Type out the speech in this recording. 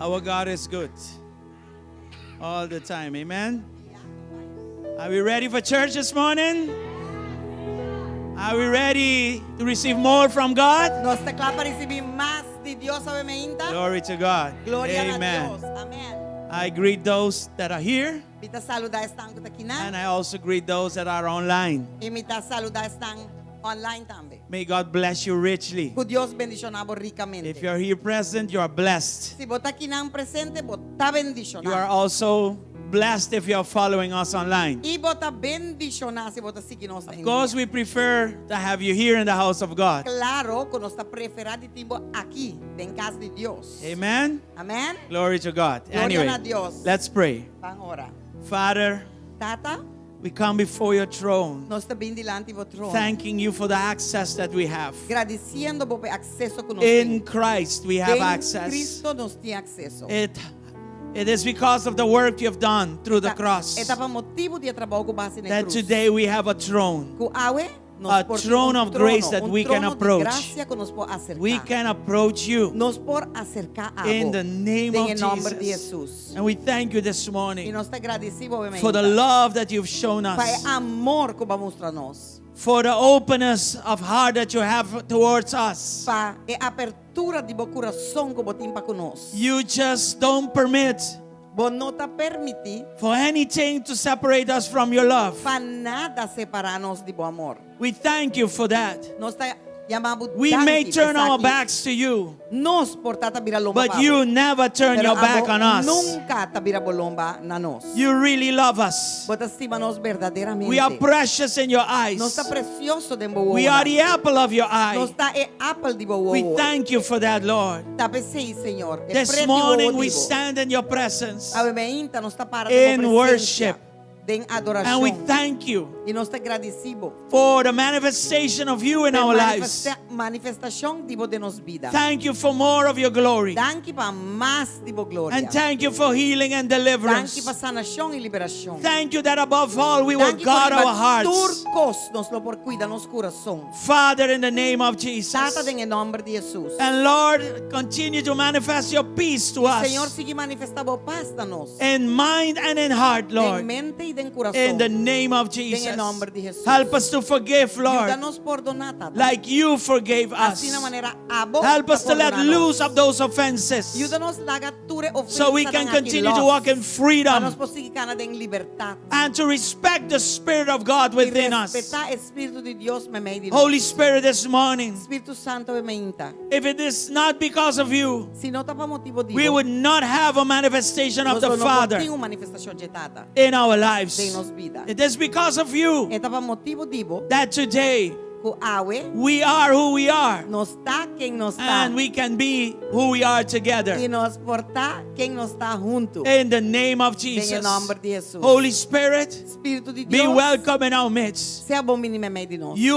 Our God is good all the time. Amen. Are we ready for church this morning? Are we ready to receive more from God? Nos ta kla pa risibí mas di Dios awe mainta. Glory to God. Gloria na Amen. Dios. Amèn. I greet those that are here Mi ta saludá esnan ku ta aki and I also greet those that are online. I mi ta saludá esnan online tambe. May God bless you richly. Ku Dios bendishoná bo rikamente. If you're here present, you are blessed. Si bo ta akinan presente, bo ta bendishoná. You are also blessed if you are following us online. I bo ta bendishoná si bo ta sigui nos Of course, we prefer to have you here in the house of God. Klaro ku nos ta preferá di tin bo aki, den kas di Dios. Amen. Amèn. Glory to God. Gloria Anyway, na Dios. let's pray. Ban ora. Father, Tata, we come before your throne, nos ta bin dilanti bo trono. Thanking you for the access that we have. Gradisiendo bo pa e akseso ku nos In tin. Christ, we have Den access. Kristo nos tin akseso. It is because of the work you've done through the cross E ta pa motibu di e trabou ku bo a hasi na that krus. today we have a throne. Ku awe nos A por tin throne un of grace trono, that un we can trono di approach. grasia ku nos por aserká. We can approach you Nos por aserká abo. in the name Den of e nòmber di Jesus. Jesus. And we thank you this I morning nos ta gradisí bo for the love that you've shown Pa e us, amor ku bo a mustra nos. For the openness of heart that you have towards us. Pa e apertura di bo kurason ku bo tin pa ku nos. You just don't permit Bo no ta permití for anything to separate us from your love. Pa nada separá nos di bo amor. We thank you for that. Nos ta yama bo We may danki turn our p'esaki. Backs to you, Nos por ta ta bira lomba but pa bo. you never turn Pero your back abo on us. nunka ta bira bo lomba na nos. You really love us. Bo ta stima nos berdaderamente. We are precious in your eyes. Nos ta presioso den bo We wowo. are the apple of your eye. Nos ta e apel di bo wowo. We thank you for that, Lord. Ta p'esei, Señor. E This preti morning wowo we di bo. Stand in your presence Awe mainta nos ta para den in bo presensia. Worship. Den adorashon. And we thank you I nos ta gradisí bo. For the manifestation of you in our lives. Manifestashon di bo den nos bida. Thank you for more of your glory. Danki pa mas di bo gloria. And thank you for healing and deliverance. Danki pa sanashon i liberashon. Thank you that above all we will Danki guard our ku riba tur hearts. Kos nos lo por kuida nos kurason. Father, in the name of Jesus. Tata den e nòmber di Jesus. And Lord, continue to manifest your peace to I Señor us sigui manifestá bo pas na nos. In mind and in heart, Lord. Den mente i den kurason. In the name of Den Jesus. e nòmber di Jesus. Help us to forgive, Lord, Yuda nos pordoná, Tata. Like you forgave us. Asina manera abo Help us to let pordoná nos. Loose of those offenses Yuda nos laga tur e so we can ofensanan aki continue to los. Walk in Pa freedom nos por sigui kana den libertat. And to respect the Spirit of God I within us. respetá e Spiritu di Dios meimei di nos. Holy Spirit, this morning, Spiritu Santu awe mainta. If it is not because of you, Si no ta pa motibu di we bo, would not have a manifestation of nos the no por Father tin un manifestashon di Tata in our lives. Den nos bida. It is because of you E ta pa motibu di bo that today ku awe we are who we are nos ta ken nos ta. And we can be who we are together. I nos por ta ken nos ta huntu. In the name of Den Jesus. nòmber di Jesus. Holy Spirit, Spiritu di be Dios. Welcome in our midst. Sea bon biní meimei di nos. You